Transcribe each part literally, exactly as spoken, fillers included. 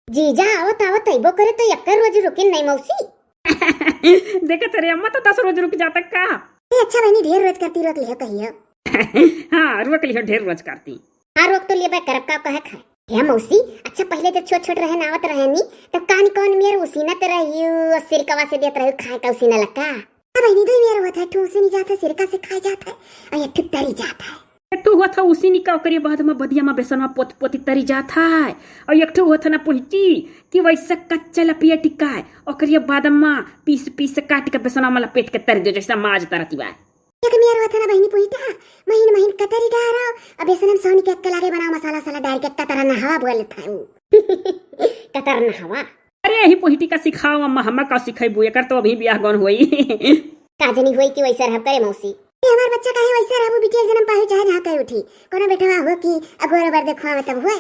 जीजा आवत आवत अइबो करे तो एक्के रोज रुकिन नहीं मौसी। देखत रे अम्मा, तो दस रोज रुक जाता का? ए, अच्छा बहिनी, ढेर रोज करती, रोक लिहो कहियो। हाँ, रोक लिहो, ढेर रोज करती। हाँ, रोक तो लियो बे, करब का कहे खाए। हे मौसी, अच्छा पहिले जब छोट छोट रहे ना आवत रहे नी, तब कानी कौन मेर उसीनत रहियो, सिरकवा से देत रहियो खाए का उसीना लक्का। अब बहिनी, दुई मेर होत है, ठूसी नहीं जात है, सिरका से खाए जात है, और एक ठो तरी जात है। एक ठो हुआ था उसी निका, ओकरे बाद में बदिया में बेसन में पोत पोती तरी जात है। और एक ठो हुआ था ना पुहिटी कि वैसे कच्चा लपिया टिका है, ओकरे बाद में पीस पीस काट के बेसन में लपेट के तरी दे, जैसा माज तरती बा। एक मेर हुआ था ना बहिनी पुहिटा, महीन महीन कतरी डारो, अब बेसन में सोनी के अक्का लागे बनाओ, मसाला साला डाल के कतरा नहावा बोल था उ। कतर नहावा। अरे यही पुहिटी का सिखाओ अम्मा, हमें का सिखेबू, एकर तो अभी बियाह गौन होई। का जनी होई कि वैसे रहब करे मौसी। ये हमार बच्चा काहे वैसे रहबू, बिटिया जन्म पाही चाहे जहाँ कहे उठी। कोनो बेटवा हो कि अगोर बर देखवा में तब हुए।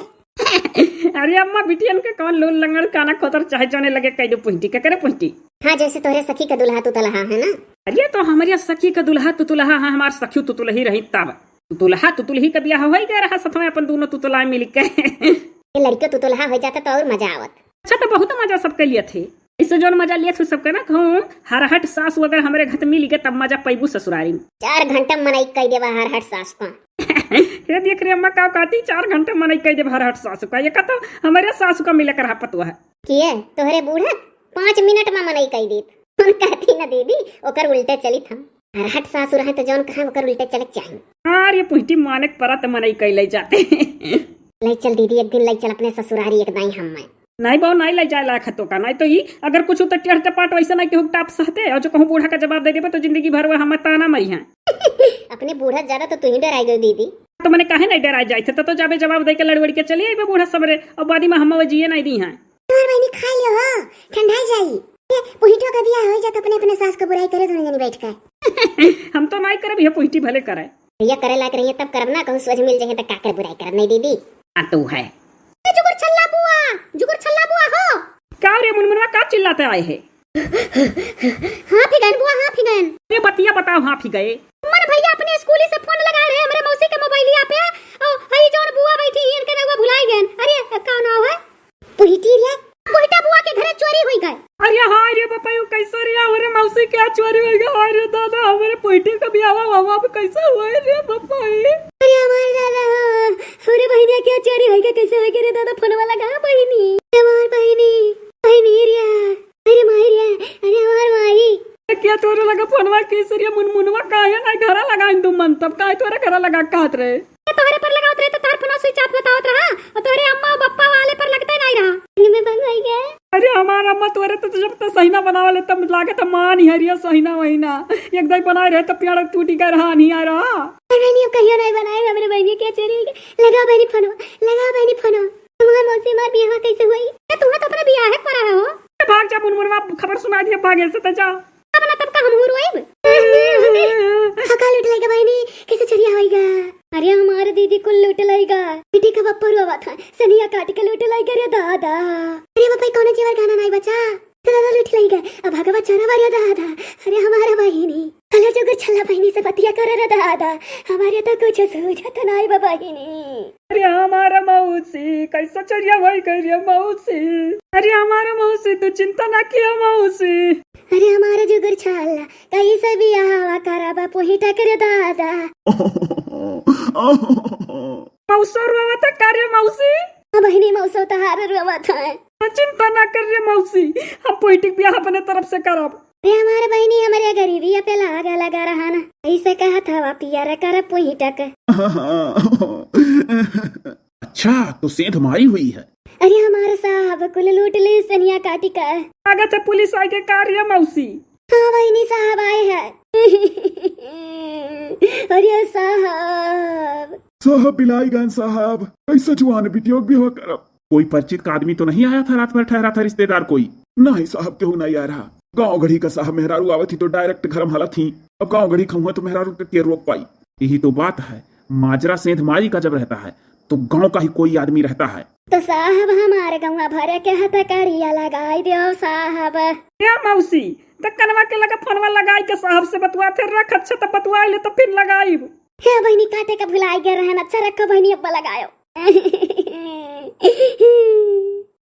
अरे अम्मा, बिटियन के कौन लूल लंगड़ काना खोतर चाहे जौने लगे कह दो पुहिटी, के करे पुहिटी? हाँ, जैसे तोहरे सखी का दुल्हा तुतलहा है ना। अरे तो हमारे सखी का दुल्हा तुतलहा है, हमार सखी तुतलही रही तब। तुतुलहा तुतुलही का बियाह होई गया रहा, साथ में अपन दोनों तुतुलाए मिल के। ये लड़कियों तुतुलहा हो जाता तो और मजा आवत। अच्छा, तो बहुत मजा सब के लिए थे। इससे जौन मजा लिए थे सबके ना, कहूँ हरहट सास वगैरह हमारे घर मिल गए, तब मजा पैबू ससुरारी में। चार घंटा मनई कह देवा हरहट सास का। ये देख रे अम्मा, का कहती, चार घंटा मनई कह देवा हरहट सास का। ये का तो हमारे सास का मिले कर पतुआ है। किए तोहरे बूढ़ा पाँच मिनट में मनई कह दीत। उन कहती ना दीदी, ओकर उल्टे चलित हम। हरहट सासुर है तो जौन कहा ओकर उल्टे चले के चाही। हाँ रे पुहिटी, माने के परा त मनई कई ले जाते। ले चल दीदी, एक दिन ले चल अपने ससुरारी एक दाई हम मैं। नहीं बहू, नहीं ले जाए लायक है तो का, नहीं तो ई अगर कुछ तो टेढ़ टपाट वैसे नहीं केहू टाप सहते, और जो कहूँ बूढ़ा का जवाब दे देबे तो जिंदगी भर वो हमें ताना मरी हैं। अपने बूढ़ा ज्यादा तो तू ही डराई गई दीदी। तो मने काहे नहीं डराए जाए थे, तो, तो जाबे जवाब दे के लड़वड़ के चली आईबे बूढ़ा सबरे, और बादी में हम वो जिए नहीं दी हैं। हमार बहिनी खा लियो हो, ठंडा जाई। ये पुहिटो का बियाह हो जात, अपने अपने सास का बुराई करे दोनों जनी बैठ के। हम तो नहीं करब, ये पुहिटी भले करे। भैया करे लायक रहिए तब करब ना, कहूँ सोझ मिल जाए तो का कर बुराई करब, नहीं दीदी? हाँ तो है। ए जुगुर छल्ला बुआ, जुगुर छल्ला बुआ हो। का रे मुनमुनवा, का चिल्लाते आए है? हाँ फिगन बुआ, हाँ फिगन। अरे बतिया बताओ, हाँ फिगए। मन भैया अपने स्कूली से फोन लगाए रहे हमरे मौसी के मोबाइलिया पे। ओ, हई जौन बुआ बैठी ही, इनके रउआ भुलाई गएन। अरे, का नाव है? पुहिटी रे, पुहिटा बुआ के घरे चोरी होई गए। अरे हाय रे बप्पा, यो कैसे रे, हमरे मौसी के यहाँ चोरी होई गए। हाय रे दादा, हमरे पुहिटी का बियाह हुआ, अब कैसे हुआ रे बप्पा ये? अरे हमारे दादा, हमरे बहिनिया के यहाँ चोरी होई गए, कैसे होई गए रे दादा? फोन वाला कहाँ बहिनी? हमार बहिनी, बहिनी रे, अरे माई रे, अरे हमार माई। क्या तोरे लगा फोनवा की सरिया मुनमुनवा काहे ना घरा लगाइन दू मन तब काहे तोरे घरा लगा कहत रहे? ए, तोहरे पर लगावत रहे तो तोहर फोनवा switch off बतावत रहा, और तोहरे अम्मा और बप्पा वाले पर लगते नहीं रहा। इनमें बंद हो गया। अरे हमार अम्मा तोरे तो जब तो सहीना बनावा ले तब लागे तो मान ही हरिया सहीना वहीना। एक दाई बनाए रहे तो प्यार टूटी गए रहा, नहीं आ रहा। अरे नहीं, अब कहियो नहीं बनाए, हमरे बहनी के चोरी हो गया। लगाओ बहनी फोनवा, लगाओ बहनी फोनवा। तुम्हार मौसी मार बियाह कैसे हुई? ए, तुम्हें तो अपना बियाह है पड़ा है हो। ए, भाग जा मुनमुनवा, खबर सुना दिया, भाग ऐसे तो जा। अब ना तब का हम हुर होइब। हका लूट लेगा बहनी, कैसे चोरिया होइगा? अरे हमारे दीदी कुल लूट लेगा। बेटी का बप्पा रोवा था, सनिया काट के लूट लेगा रे दादा। अरे बप्पा, कौनो जेवर गहना नहीं बचा। तो दादा लूट लेगा, अब भगवा चोरवा रे दादा। अरे हमारा बहनी। हला जुगुर छल्ला बहिनी से बतिया करे रे दादा, हमारे तो कुछ सूझत नाई बा बहिनी। अरे हमारा मौसी, कैसा चोरिया भाई कर रे मौसी। अरे हमारा मौसी, तू चिंता ना किया मौसी। अरे हमारा जुगुर छल्ला, कैसे बियाहवा कराबा पुहिटा करे दादा। मौसो रोवा था का रे मौसी? हाँ बहिनी, मौसो तहार रोवा था। चिंता ना कर रे मौसी, हम पुहिटिक बियाह अपने तरफ से करब। अरे हमारे बहिनी, हमरे गरीबिया पे लागा लगा रहा ना, ऐसे कहत हवा पियर कर पुहिटक। अच्छा, तो सेंध माई हुई है। अरे हमारे साहब कुल लूट ले सनिया काटी का। लागत है पुलिस आगे का रे मौसी। हाँ बहिनी, साहब आए हैं। अरे साहब। साहब बिलाई गए साहब, कैसे जुआन बिटियोक बियाह करब? कोई परिचित का आदमी तो नहीं आया था रात भर ठहरा था रिश्तेदार कोई? नहीं साहब, केहू नहीं आ रहा। गाँव गढ़ी का साहब मेहरारू आवत ही तो direct घर में हलत ही। अब गाँव गढ़ी का हुआ तो मेहरारू के के रोक पाई? यही तो बात है, माजरा सेंध माई का जब रहता है तो गाँव का ही कोई आदमी रहता है। तो साहब हमारे गौवा भरे के हथकड़िया लगाई दियो साहब। ए मौसी, त कनवा के लगा फोनवा लगाई के साहब से बतुआ, फिर रख, अच्छा त बतुआ ले तो फिर लगाई। हे बहिनी, काटे का भुलाई गए रहन, अच्छा रखो बहिनी, अब्बा लगायो।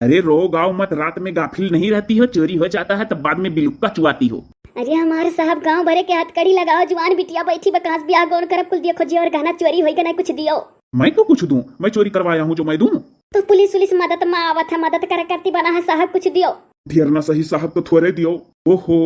अरे रो गाओ मत, रात में गाफिल नहीं रहती हो, चोरी हो जाता है तब बाद में बिलुक्का चुआती हो। अरे हमारे साहब, गाँव भरे के हथकड़ी लगाओ, जुआन बिटिया बैठी बकास बियाह गौन करब, कुल दियो खोजियो और गहना चोरी होई के नहीं कुछ दियो। मैं तो कुछ दूं, मैं चोरी करवाया हूँ जो मैं दूं? तो पुलिस उलिस मदद में आवत है, मदद करे करती बना है साहब, कुछ दियो। ढेर ना सही साहब तो थोड़े दियो। ओहो,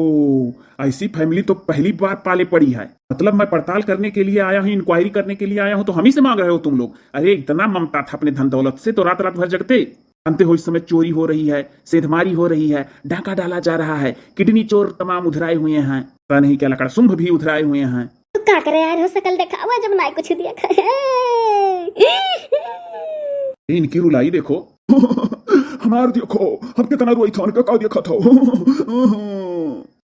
ऐसी फैमिली तो पहली बार पाले पड़ी है। मतलब मैं पड़ताल करने के लिए आया हूँ, इंक्वायरी करने के लिए आया हूँ, तो हम ही से मांग रहे हो तुम लोग? अरे इतना ममता था अपने धन दौलत से तो रात रात भर जगते। जानते हो इस समय चोरी हो रही है, सेंधमारी हो रही है, डाका डाला जा रहा है, किडनी चोर तमाम उधराए हुए हैं, पता नहीं क्या लकड़सुंभ भी उधराए हुए हैं। तो का करे यार, हो सकल देखावा जब ना कुछ दिया। इनकी रुलाई देखो। हमार देखो, हम कितना रोई था, उनका का देखा था।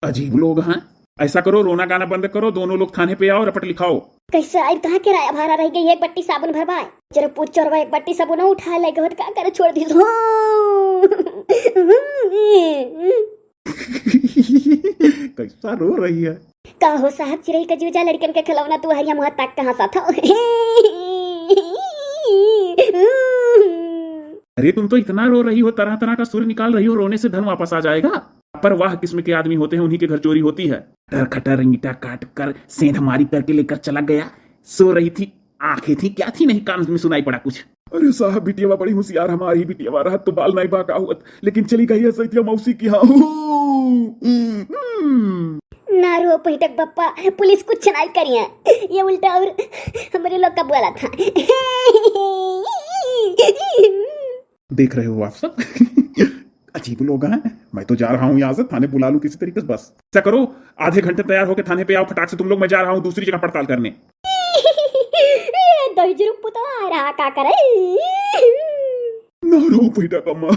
अजीब लोग हैं। ऐसा करो, रोना गाना बंद करो, दोनों लोग थाने पे आओ, रपट लिखाओ। कैसे आई, कहाँ किराया भाड़ा रह गई? एक बट्टी साबुन भरवाए, जरा पूछ चोरवा एक बट्टी साबुन उठा ले गए, का करे छोड़ दी। कैसा रो रही है। का हो साहब, चिरई का जीव जा, लड़कन के खिलौना तू हरिया मुँह तक कहाँ सा था? अरे तुम तो इतना रो रही हो, तरह तरह का सुर निकाल रही हो, रोने से धन वापस आ जाएगा। पर वाह किस्म के आदमी होते हैं, उन्हीं के घर चोरी होती है। खटर खटर ईंटा काट कर सेंध मारी करके लेकर चला गया। सो रही थी, आंखें थी क्या थी, नहीं कान में सुनाई पड़ा कुछ। अरे साहब, बिटियावा बड़ी होशियार, हमारी बिटियावा रहत तो बाल नहीं बाका हुअत, लेकिन चली गई है सैतिया मौसी की यहाँ। हम्म। ना रो पहिटक बप्पा, पुलिस कुछ नहीं करिए, ये उल्टा और हमारे लोग का बोला था। देख रहे हो आप सब। अजीब लोग हैं। मैं तो जा रहा हूँ यहाँ से, थाने बुला लूँ किसी तरीके से। बस ऐसा करो, आधे घंटे तैयार होके थाने पे आओ फटाक से तुम लोग, मैं जा रहा हूँ दूसरी जगह पड़ताल करने। ये दहिजरू पुतवा आ रहा, का करे? ना रो बेटा कम्मा,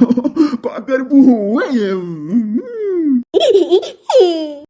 का करबू?